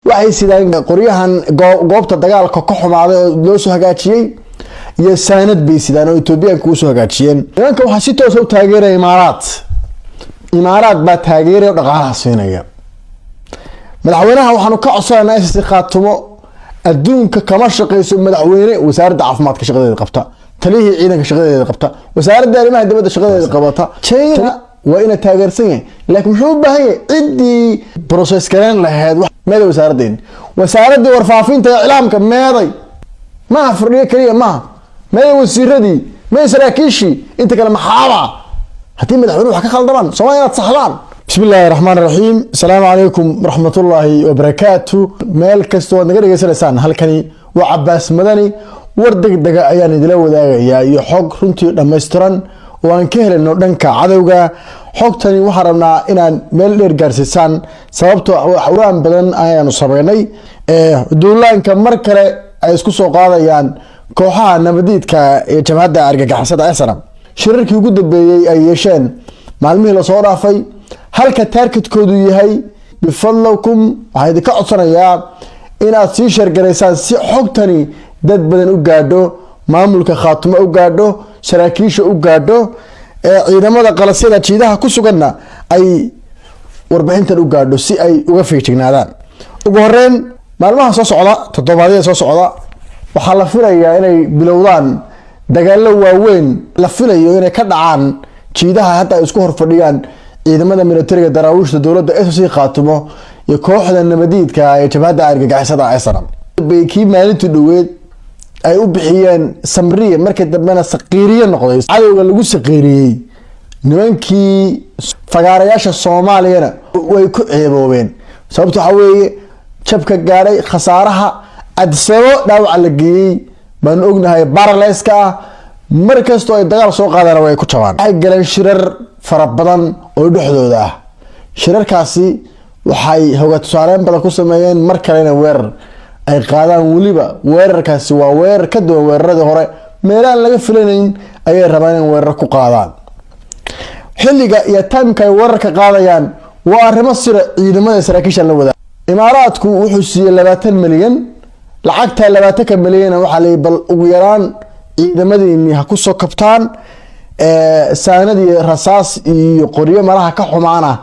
Waxay sidaan qoryahan goobta dagaalka ka xumaaday oo loo soo hagaajiyey iyo saanad bay sidaan oo Etoobiyaanka usoo hagaajiyeen. Nimanka waxaa si toosa u taageeraya Imaaraat. Imaaraat baa taageeraya o dhaqaalaha siinaya. Madaxweynaha waxaanu ka codsanaynaa SSC Khaatumo. Adduunka kama shaqeyso madaxweyne wasaaradda caafimaadka shaqadeeda qabta, taliyihii ciidanka shaqadeeda qabta, wasaaradda arrimaha dibadda shaqadeeda qabata. China waa ina taageersan yahay, laakiin muxuu u baahan yahay? Ciddii process gareyn lahayd meeday? Wasaaradeen, wasaaraddii warfaafinta ee iclaamka meeday? Maaha fardhiyo keliya maaha. Meeday wasiiradii? Meeday saraakiishii? Inta kale maxaaba haddii madaxweyne wax ka khaldamaan, Somalia inaad saxdaan. Bismi illaahi raxmaan raxiim. Asalaamu calaykum waraxmatullaahi wabarakaatu. Meel kasta waad naga dhegeysanaysaan, halkani waa Cabaas Madani. War deg dega ayaan idila wadaagayaa iyo xog runtii dhammaystiran oo aan ka helayno dhanka cadowga. Xogtani waxaan rabnaa inaan meel dheer gaarsiisaan, sababtoo xawraan badan ayaanu sameynay. Duulaanka mar kale ay isku soo qaadayaan kooxaha nabadiidka ee jabhadda argagixisada SNM, shirarkii ugu dambeeyey ay yeesheen maalmihii lasoo dhaafay, halka targetkoodu yahay. Bifadlakum, waxaan idinka codsanayaa inaad sii share garaysaan si xogtani dad badan u gaadho, maamulka Khaatumo u gaadho, saraakiisha u gaadho, ee ciidamada qalasyada jiidaha ku suganna ay warbixintan u gaadho si ay uga feejignaadaan. Ugu horeyn, maalmaha soo socda, toddobaadyada soo socda, waxaa la filayaa inay bilowdaan dagaalo waaweyn la filayo inay ka dhacaan jiidaha hadda ay isku horfadhiyaan ciidamada militariga Daraawiishta dowladda SSC Khaatumo iyo kooxda nabadiidka ee jabhadda argagixisada SNM. Bay kii maalintii dhoweed ay u bixiyeen Samriya, markii dambena Saqiiriye noqday, cadowga lagu saqiiriyey. Nimankii fagaarayaasha Soomaaliyana way ku ceeboobeen. Sababta waxaa weeye jabka gaadhay, khasaaraha Adsabo, dhaawaca la geeyey baanu ognahay, baraleyska ah. Mar kastoo ay dagaal soo qaadaan way ku jabaan. Waxay galeen shirar fara badan oo dhexdooda ah. Shirarkaasi waxay hoga tusaaleyn badan ku sameeyeen mar kalena weerar ay qaadaan. Weliba weerarkaasi waa weerar ka duwan weeraradii hore. Meelaan laga filanayn ayay rabaan in weerar ku qaadaan. Xilliga iyo timeka ay weerarka qaadayaan waa arrimo sira ciidamada saraakiisha la wadaa. Imaaraadku wuxuu siiyey 20 milyan. Lacagta 20-ka milyana waxaa layihi bal ugu yaraan ciidamadiini ha kusoo kabtaan, saanad iyo rasaas iyo qoryo malaha ka xumaana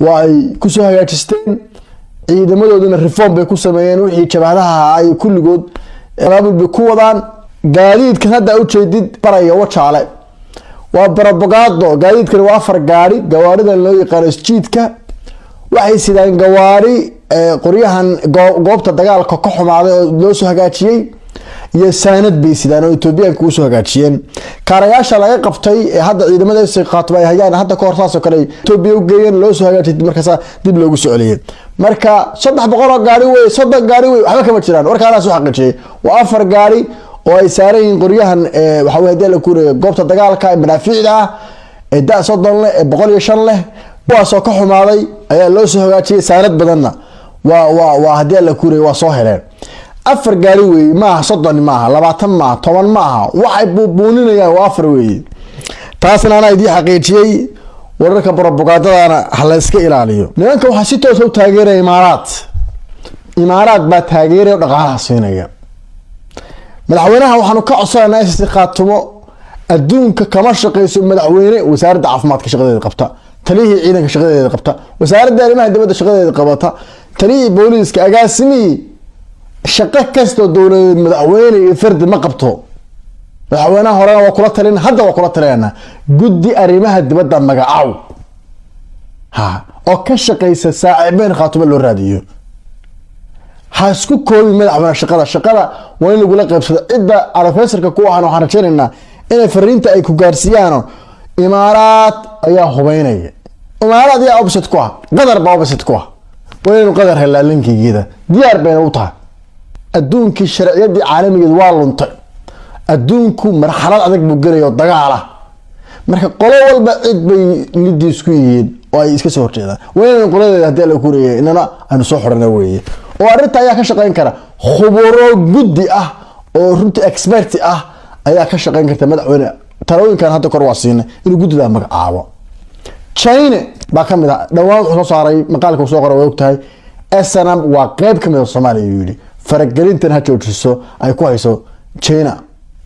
waa ay kusoo hagaajisteen. Ciidamadooduna reform bay ku sameeyeen. Wixii jabhadaha ay kulligood abaabul bay ku wadaan. Gaadiidkan hadda ujeedid baraya Wajaale waa barabagaado. Gaadiidkani waa afar gaari, gawaaridan loo yaqaano isjiidka. Waxay sidaan gawaari qoryahan goobta dagaalka ka xumaaday oo loo soo hagaajiyey iyo saanad bay sidaan oo Etoobiyaanka usoo hagaajiyeen. Kaarayaasha laga qabtay ee hadda ciidamada Khaatumo ay hayaan, hadda kahor saasoo kale Etoobiya u geeyeen, loo soo hagaajiyay, markaas dib loogu soo celiyey. Marka 300 oo gaari wey, 30 gaari wey, waxba kama jiraan. Warkaanaa soo xaqiijiyay. Waa afar gaari oo ay saaran yihiin qoryahan waxa wey hadii la kureeyo goobta dagaalka ee madaafiicda ah ee da 30 leh ee 105 leh, kuwaasoo ka xumaaday ayaa loo soo hagaajiyay. Saanad badanna waa haddii la kureeyo waa soo heleen. Afar gaari weeye, maaha 30, maaha 20, maaha 10, maaha. Waxay buubuuninayaan waa afar weeye. Taasna anaa idii xaqiijiyey. Wararka brobogaadadana ha la iska ilaaliyo. Nimanka waxaa si toosa u taageeraya Imaaraat. Imaaraat baa taageeraya o dhaqaalaha siinaya. Madaxweynaha waxaanu ka codsanaynaa SSC Khaatumo. Adduunka kama shaqeyso madaxweyne wasaaradda caafimaadka shaqadeeda qabta, taliyihii ciidanka shaqadeeda qabta, wasaaradda arrimaha dibadda shaqadeeda qabata, taliyihii booliiska, agaasimihii, shaqo kastoo dowladeed madaxweyne iyo fardi ma qabto. Madaxweynaha horena waa kula talin, hadda waa kula talinayna: guddi arrimaha dibadda magacaw ha oo ka shaqeysa saaxiibeyn Khaatumo loo raadiyo. Ha isku koobin, madaxweyne, shaqada. Shaqada waa in lagula qaybsado. Cidda advisorka ku ahan waxaan rajaynaynaa inay fariinta ay ku gaarsiiyaano. Imaaraad ayaa hubeynaya, Imaaraad ayaa opposite ku ah, Qatar baa opposite ku ah. Waa inaynu Qatar helaa linkigeeda, diyaar bayna u tahay. Adduunkii sharciyadii caalamigeed waa luntay. Adduunku marxalad adag buu gelaya oo dagaal ah. Marka qolo walba cid bay lidii isku yihiin oo ay iska soo horjeedaan. Waa inaynu qoladeeda haddii la kureeyay inana aynu soo xidhana weeye, oo arrinta ayaa ka shaqeyn kara khuburo guddi ah oo runtii expert ah ayaa ka shaqeyn karta. Madaxweyne, talooyinkan hadda kor waa siinay inuu guddidaa magacaabo. China baa ka mid ah. Dhowaan wuxuu soo saaray maqaalka uu soo qoray, way og tahay. SNM waa qeyb ka mid a Soomaaliya, ayuu yidhi. Faragelintan ha joojiso ay ku hayso China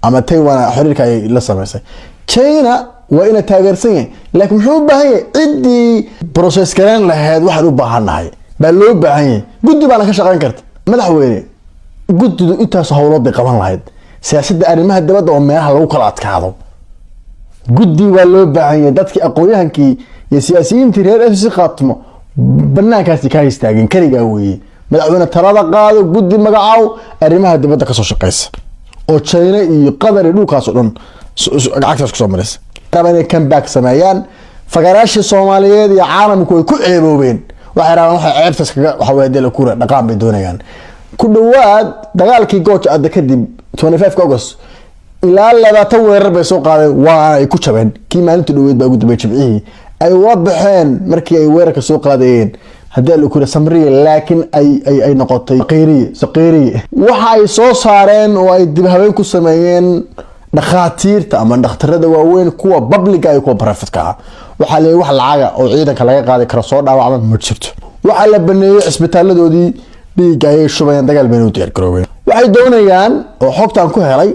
ama Taiwan, xiriirka ay la sameysay China waa ina taageersan yahay, laakiin muxuu u baahan yahay? Ciddii process gareyn lahayd waxaan u baahannahay baa loo baahan yahay. Guddi baana ka shaqeyn karta, madaxweyne. Guddidu intaas howlood bay qaban lahayd. Siyaasadda arrimaha dibadda oo meelaha lagu kala adkaado, guddi waa loo baahan yahay. Dadkii aqoon-yahankii iyo siyaasiyiintii reer SSC Khaatumo banaankaasi kaa istaageen, keligaa weeye. Madaxweyne, talada qaado, guddi magacaaw arrimaha dibadda kasoo shaqeysa oo China iyo Qatar iyo dhulkaas oo dhan lacagtaas kusoo maraysa. Raba inay comeback sameeyaan. Fagaraashii Soomaaliyeed iyo caalamku way ku ceeboobeen. Waxay rabaan waxay ceebtaas kaga, waxa weye, dee kura dhaqaan bay doonayaan. Ku dhawaad dagaalkii Gooja Adda kadib, 25 August, ilaa 20 weerar bay soo qaadeen, waana ay ku jabeen. Kii maalinta dhaweyd baa ugu dambeeyay, Jimcihii ay ula baxeen markii ay weerarka soo qaadayeen, haddii la kura Samriye, laakiin ay noqotay Saqiiriye. Saqiiriye waxa ay soo saareen oo ay dib habeen ku sameeyeen dhakhaatiirta ama dhakhtarada waaweyn, kuwa public-ga iyo kuwa private-ka ah. Waxaa leeyahay wax lacaga oo ciidanka laga qaadi karo soo dhaawacma ma jirto. Waxaa la baneeyey cisbitaaladoodii, dhiigga ayay shubayaan, dagaal bayna u diyaar garoobeen. Waxay doonayaan oo xogtaan ku helay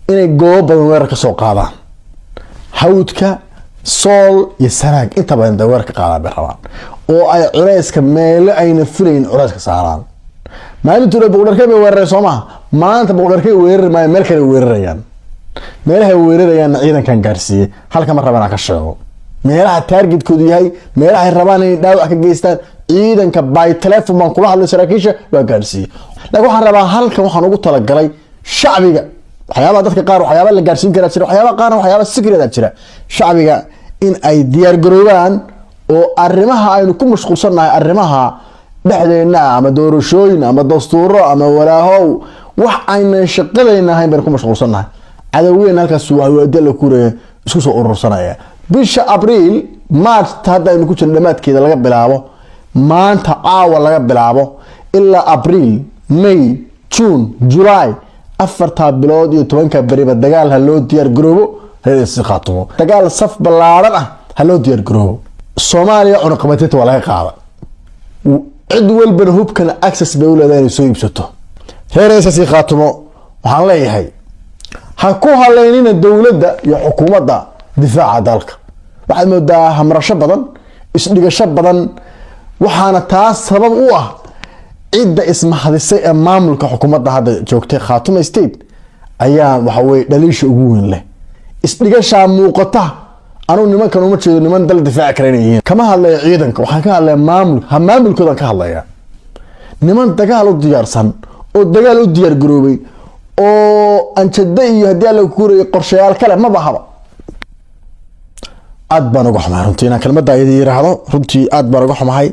inay goobo badan weerar ka soo qaadaan, Hawdka, Sool iyo Sanaag inta badan da weerar ka qaadaan bay rabaan, oo ay culeyska meelo ayna filayn culeyska saaraan. Maalintii hore Boqdharkay bay weerareen, soo maha? Maanta Boqdharkay weerari maayo, meel kale weerarayaan. Meelahay weerarayaanna ciidankan gaarsiiyey, halka ma raba inaan ka sheego meelaha target-koodu yahay, meelahay rabaan inay dhaawac ka geystaan. Ciidanka by telephone baan kula hadlay, saraakiisha waa gaarsiiyey, laakiin waxaan rabaa halkan waxaan ugu talagalay shacbiga. Waxyaabaha dadka qaar waxyaaba la gaarsiin karaa jira, waxyaaba qaarna waxyaaba secret jira. Shacbiga in ay diyaar garoobaan oo arrimaha aynu ku mashquulsannahay, arrimaha dhexdeenna ah, ama doorashooyin ama dastuuro ama walaahow, wax aynan shaqadayna ahayn baynu ku mashquulsannahay. Cadowgeena halkaas waa la kuuraya, isku soo urursanaya. Bisha Abriil, March hadda aynu ku jirno dhamaadkeeda laga bilaabo, maanta caawa laga bilaabo, ilaa Abriil, May, June, July, 4-taa bilood iyo 10-ka beriba dagaal ha loo diyaar garoobo. Reer SSC Khaatumo, dagaal saf ballaaran ah ha loo diyaar garoobo. Soomaaliya cunaqabateynta waa laga qaada, cid walbana hubkana access bay u leedahay inay soo iibsato. Reer SSC Khaatumo waxaan leeyahay, ha ku haleynina dowladda iyo xukuumadda difaaca dalka. Waxaad moodaa hamrasho badan, isdhigasho badan, waxaana taas sabab u ah cidda ismahadisay ee maamulka xukuumadda hadda joogtay, Khaatuma State, ayaa waxa weye dhaliisha ugu weyn leh. Isdhigashaa muuqata. Anugu nimankan uma jeedo niman dal difaaci kara inay yihiin. Kama hadlaya ciidanka, waxaan ka hadlaya maamulka, ha maamulkoodan ka hadlaya. Niman dagaal u diyaarsan oo dagaal u diyaar garoobay oo anjada iyo haddii Alla kuurayay qorshayaal kale maba haba. Aad baan uga xumahay runtii inaan kelmadda iyada yiraahdo. Runtii aad baan uga xumahay.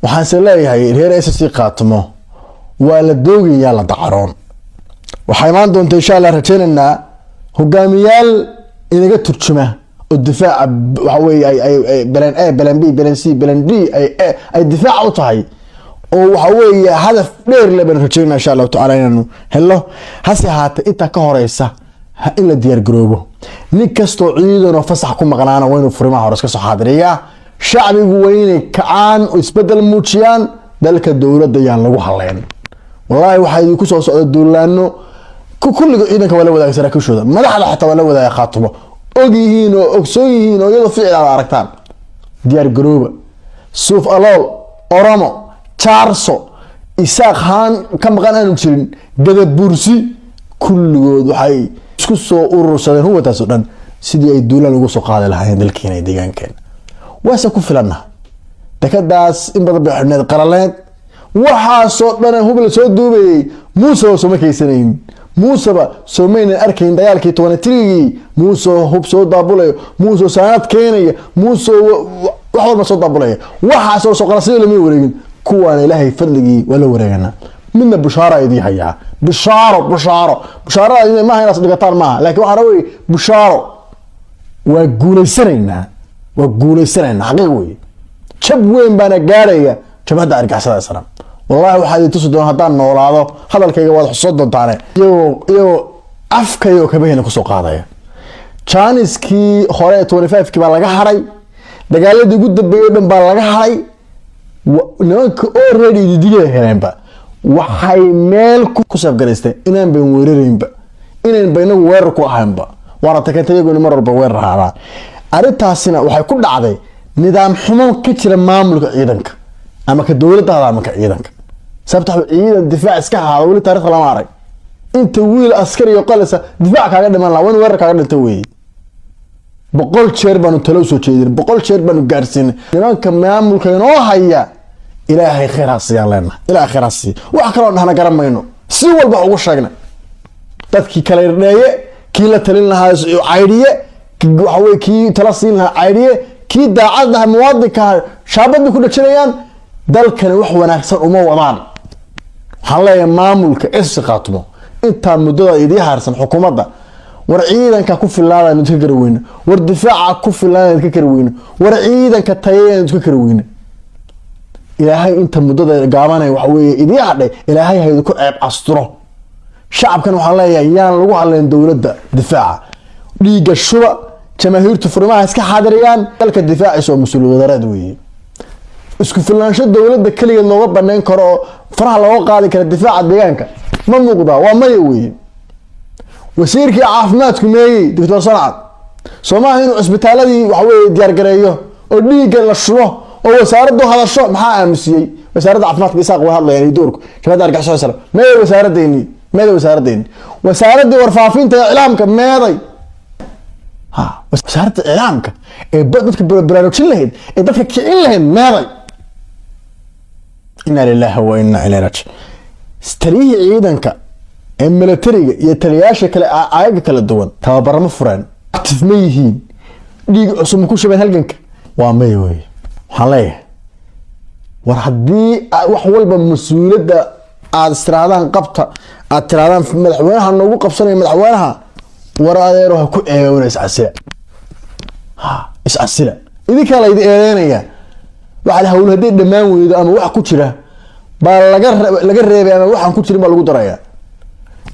Waxaanse leeyahay reer SSC Khaatumo, waa la doogayaa, la dacaroon. Waxaa imaan doonta, insha Allah, rajaynaynaa hogaamiyaal inaga turjuma oo difaaca waxa weye ay plan A, plan B, plan C, plan D ay difaaca u tahay, oo waxa weeye hadaf dheer le baan rajaynaa, insha Allahu tacala, inaanu helno. Hase ahaatee, intaa ka horeysa in la diyaar garoobo. Nin kastoo ciidan oo fasax ku maqnaana waa inuu furimaha hore iska soo xaadiriyaa. Shacbigu waa inay kacaan oo isbedel muujiyaan. Dalka dowladda yaan lagu haleyn. Wallaahi waxaa idinku soo socda duulaano. Kulliga ciidanka waa la wadaaga, saraakiishooda, madaxda xataa waa la wadaaga. Khaatumo og yihiin oo ogsoon yihiin oo iyadoo ficil aad aragtaan. Diyaar garooba. Suuf Alool, Oromo, Jaarso, Isaaq haan ka maqan aanu jirin, Gadabursi, kulligood waxay isku soo urursadeen huwataas oo dhan sidii ay duulaan ugu soo qaadi lahaayeen dalkeena iyo deegaankeena. Waase ku filanna. Dekadaas in badan bay xidhneed, qalaleed. Waxaasoo dhan hub la soo duubayay, Muuseba sooma keysanayn, Muuseba soomaynan arkayn. Dagaalkii 23-gii Muuse hub soo daabulayo, Muuse saanad keenaya, Muuse wax walba soo daabulaya, waxaasoo soo qalasyo lama wareegin. Kuwaana Ilaahay fadligii waa la wareeganaa. Midna bushaara idii hayaa, bushaaro, bushaaro. Bushaarada maaha inaad dhigataan maaha, laakiin waxaa wey bushaaro: waa guulaysanaynaa, waa guulaysanaynaa, xaqiiq wey. Jab weyn baana gaaraya jabhadda argixisada Islam. Wallahi waxaa idin tusi doona haddaan noolaado, hadalkayga waad xusuusan doontaane, iyagoo afkayoo kabahena kusoo qaadaya. Jaaniskii hore ee 25-kii baa laga haray, dagaaladii ugu dambeeyey o dhan baa laga haray. Nimanka already ididigay heleenba, waxay meel ku safgaraysteen inaan ban weeraraynba, inayn ba inagu weerar ku ahaynba. Waana takanta iyagu in mar walba weerar ahaadaan. Arrintaasina waxay ku dhacday nidaam xumo ka jira maamulka ciidanka, ama ka dowladda hada ama ka ciidanka. Sababta waxa ciidan difaac iska ahaada weli taarikhda lama arag. Inta wiil askari iyo qalisa difaac kaaga dhiman lahaa, waa in weerar kaaga dhinta weeye. 100 jeer baanu talo soo jeedin, 100 jeer baanu gaarsiinay. Nimanka maamulka inoo haya, Ilaahay khayr ha siiyaan leenahay, Ilaahay khayr ha siiya. Wax kaloo dhahna garan mayno. Si walba ugu sheegnay dadkii kala irdheeye, kii la talin lahaa caydhiye, waxa weye kii tala siin lahaa caydhiye, kii daacad lahaa muwaadinka ahaa shaabad bay ku dhajinayaan. Dalkani wax wanaagsan uma wadaan. Waxaan leeyahay maamulka SSC Khaatumo, intaa muddada idii harsan xukuumadda, war ciidanka ku filaada idinka kari weyno, war difaaca ku filaada idinka kari weyno, war ciidanka tayada idinka kari weyno. Ilaahay inta muddada gaabanay waxa weeye idii hadhay, Ilaahay ha idinku ceeb asturo. Shacabkan waxaan leeyahay, yaan lagu hadlayn dowladda difaaca, dhiigga shuba, jamaahiirtu furimaha iska xaadiriyaan. Dalka difaaciisa oo mas-uul wadareed weeye. Isku filnaansho dowladda keligeed looga banayn karo oo faraha looga qaadi kara difaaca deegaanka ma muuqdaa? Waa maya weeye. Wasiirkii caafimaadku meeyey, Doctor Sancad? Soo maaha inuu cisbitaaladii waxaweye diyaargareeyo oo dhiigga la shubo oo wasaaraddu hadasho? Maxaa aamusiyey wasaaradda caafimaadka? Isaaq way hadlayaan iyo doorku shabada argixisada sala. Meeday wasaaraddeeni? Meeday wasaaraddeeni? Wasaaraddii warfaafinta ee iclaamka meeday? Ha, wasaaradda iclaamka ee dadka baraarujin lahayd, ee dadka kicin lahayd meeday? Inna lillahi wa inna ilayhi raaji'uun. Taliyihii ciidanka ee militariga iyo taliyayaasha kale aayaga kala duwan tababarama fureen? Active ma yihiin? Dhiig cusub ma ku shubeen halganka? Waa maya wey. Waxaan leeyahay, war haddii wax walba mas-uuliyadda aada istiraadaan qabta, aad tirahdaan madaxweynaha noogu qabsanaya, madaxweynaha war adeero ha ku eegoona, iscasila, ha iscasila. Idinkaa laydi eedeynaya. Waxaa la hawl hadday dhammaan weydo, ama wax ku jira baa laga reebay ama waxaan ku jirin baa lagu daraya.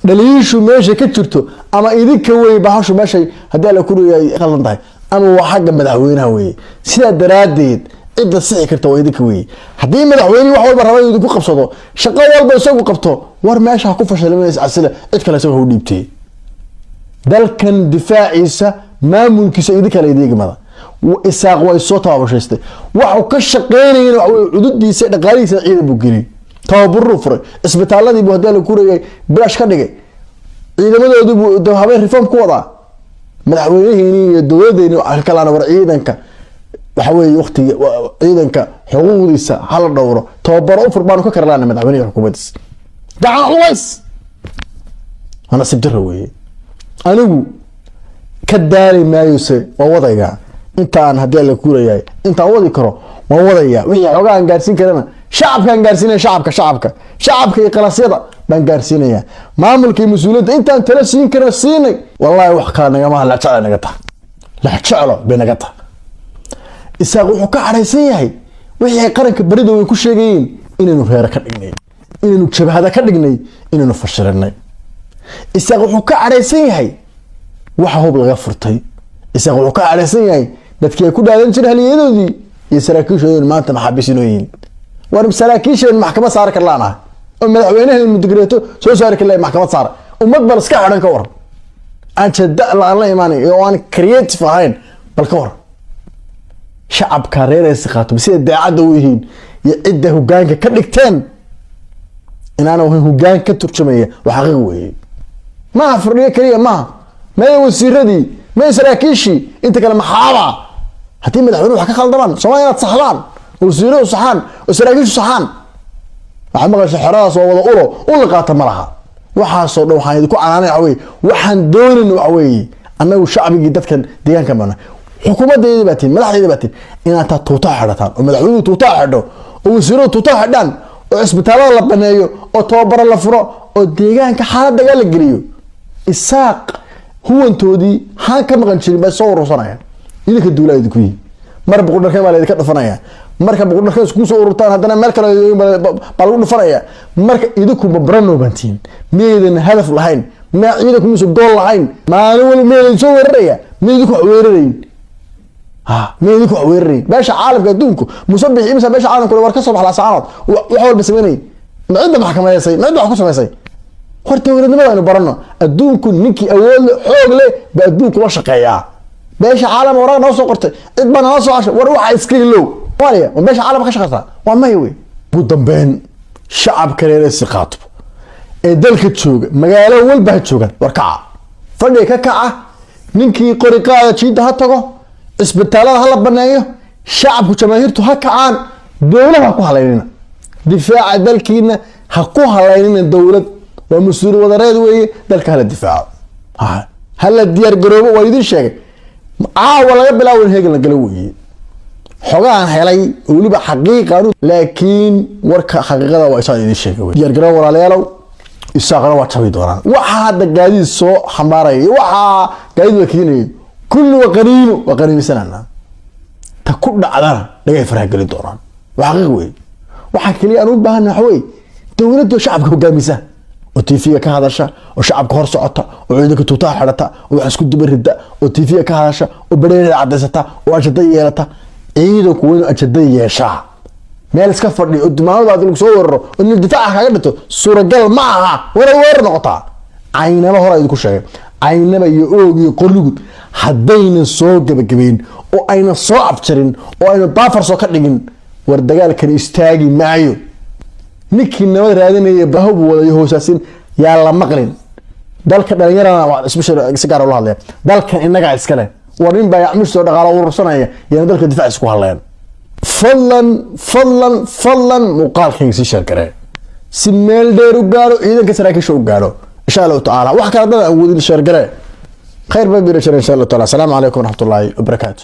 Dhaliishu meesha ka jirto ama idinka wey, bahashu meeshay haddii alla kuleeyahay qaldan tahay, ama waa xagga madaxweynaha weye. Sidaa daraaddeed cidda sixi karta waa idinka weye. Haddii madaxweynihi wax walba raba inuu idinku qabsado, shaqo walba isagu qabto, war meesha ha ku fashilmin, iscasila, cid kale isaga ha u dhiibtay. Dalkan difaaciisa, maamulkiisa idinka la idiigmada. Isaaq way soo tababashaystay. Waxuu ka shaqeynayana waxa weye cududiisa, dhaqaalihiisa ciidan buu geliyey, tababaruu furay, isbitaaladii buu haddii la kurayay bilaash ka dhigay, ciidamadoodii buu habeen reform ku wadaa. Madaxweynihiini iyo dowladdeeni kalana, war ciidanka waxa weeye waqtiga ciidanka xuquuqdiisa hala dhowro, tababaro u fur baanu ka karlaana madaxweynihi xukuumaddiisa. Gacan culays waa nasiib darro weeye. Anigu ka daali maayose, waa wadayaa intaan haddii alla kuurayahay, intaan wadi karo waan wadayaa. Wixii xoogaa aan gaarsiin karana shacabkaan gaarsiinaya, shacabka, shacabka, shacabka iyo qalasyada baan gaarsiinaya. Maamulka iyo mas-uuliyadda intaan tala siin karana siinay. Wallahi wax kale nagamaha, lexjeclo naga taha, lexjeclo bay naga taha. Isaaq wuxuu ka cadhaysan yahay wixii ay qaranka barida way ku sheegayeen inaynu reere ka dhignay, inaynu jabhada ka dhignay, inaynu fashilinay. Isaaq wuxuu ka cadhaysan yahay waxa hub laga furtay. Isaaq wuxuu ka cadhaysan yahay dadkii ay ku dhaadan jireen, halyeeyadoodii iyo saraakiishoodii, maanta maxaabiis inoo yihiin. War saraakiisheen maxkamad saari karlaanahay oo madaxweynaheenu digreeto soo saari karlaa maxkamad saara. Ummad bal iska xidhan ka waran, aan jada la-aan la imaanay oo aan creative ahayn, bal ka waran. Shacabka reer Khaatumo sida daacadda u yihiin iyo cidda hogaanka ka dhigteen inaana ahayn hogaan ka turjumaya waa xaqiiq weeye. Maaha fardhiyo keliya, maaha. Maya wasiiradii, maya saraakiishii, inta kale maxaaba? Haddii madaxweynuhu wax ka khaldamaan, Somalia inaad saxdaan oo wasiiradu saxaan oo saraakiishu saxaan. Waxaad maqlaysa xeradaas oo wada ulo ula qaata ma laha. Waxaasoo dhan waxaan idinku canaanay waxa weeye, waxaan doonayna waxa weeye, annagu shacbigii dadkan deegaanka baana, xukuumaddeedii baa tihin, madaxdeedii baa tihin, inaad taa tuutaa xidhataan oo madaxweynuhu tuutaa xidho oo wasiiradu tuutaa xidhaan oo cisbitaalada la baneeyo oo tababaro la furo oo deegaanka xaalad dagaal la geliyo. Isaaq huwantoodii haan ka maqan jirin bay soo urursanayaan. Idinka duulaa idinku yihin. Mar Buqudharkeen baa laydinka dhufanaya. Marka Buqudharkeen iskugu soo ururtaan, haddana meel kale baa lagu dhufanaya. Marka idinku ma baranobantiin? Miyaydan hadaf lahayn? Miyaa ciidanku mise gool lahayn? Maalin waliba miyaa laydin soo weeraraya? Miya idinku wax weerarayn? Ha ma idinku wax weerarayn beesha caalamka adduunku? Musabix imisa beesha caalamku war ka soo bax Laascaanood, wax walba samaynayay. Ma cidda maxkamadeysay? Ma cidda wax ku samaysay? Horta dowladnimada aynu barano. Adduunku ninkii awood le, xoog leh ba adduunku la shaqeeyaa. Beesha caalam waraaq noo soo qortay, cid baa nala soo cashay. War waxa iska ilow. Soomaaliya ma beesha caalamka ka shaqeysaa? Waa maya wey. Ugu dambeyn, shacabka reer Siqaatub ee dalka jooga, magaalo walba ha joogaan, war kaca, fadhiga ka kaca. Ninkii qori qaada jiidda ha tago, cisbitaalada ha la baneeyo, shacabku jamaahiirtu ha kacaan. Dowlad ha ku halaynina, difaaca dalkiina ha ku halaynina dowlad. Waa mas-uul wadareed weeye. Dalka hala difaaco, hala diyaar garoobo. Waa idin sheegay, caawa laga bilaabo in heegan la galo weeye. Xogaan helay oo weliba xaqiiqa, laakiin warka xaqiiqada waa isaan idin sheegay wey. Diyaar garoobo, walaalayaalow. Isaaqna waa jabi doonaan. Waxaa hadda gaadiid soo xambaaraya iyo waxaa gaadiid la keenayo kulli waa qaniimo, waa qaniimisanana. Ta ku dhacdana dhagay faraha geli doonaan, waa xaqiiq wey. Waxaa keliya aan u baahana waxa wey dowladda shacabka hogaamisa oo TV-ga ka hadasha, oo shacabka hor socota, oo ciidanka tuutaha xidhata, oo wax isku duba rida, oo TV-ga ka hadasha, oo bareereeda cadaysata, oo ajada yeelata. Ciidanku waa inuu ajada yeeshaa. Meel iska fadhiyo oo dumaamadaada lagu soo weeraro oo nin difaaca kaaga dhinto suuragal ma aha. Waa inaad weerar noqotaa. Caynaba hore idinku sheegay, Caynaba iyo Oog iyo Qorlugud haddaynan soo gebagabeyn oo aynan soo afjarin oo aynan buffer soo ka dhigin, war dagaalkan istaagi maayo. Ninkii nabad raadinaya bahobu wadayo hoosaasin yaa la maqlin. Dalka dhalinyarana waa especially si gaar ula hadlaya. Dalkan innagaa iskale. War nin baa yacmush soo dhaqaalo urursanaya, yana dalka difaac isku hadleen. Fadlan, fadlan, fadlan, muuqaalkayga sii share garee si meel dheer u gaaro, ciidanka saraakiisha u gaaro, insha Allahu tacaala. Wax kale haddaan awoodin, share garee. Khayr baa bira jira, insha Allahu taala. Asalaamu calaykum waraxmatullaahi wabarakaatu.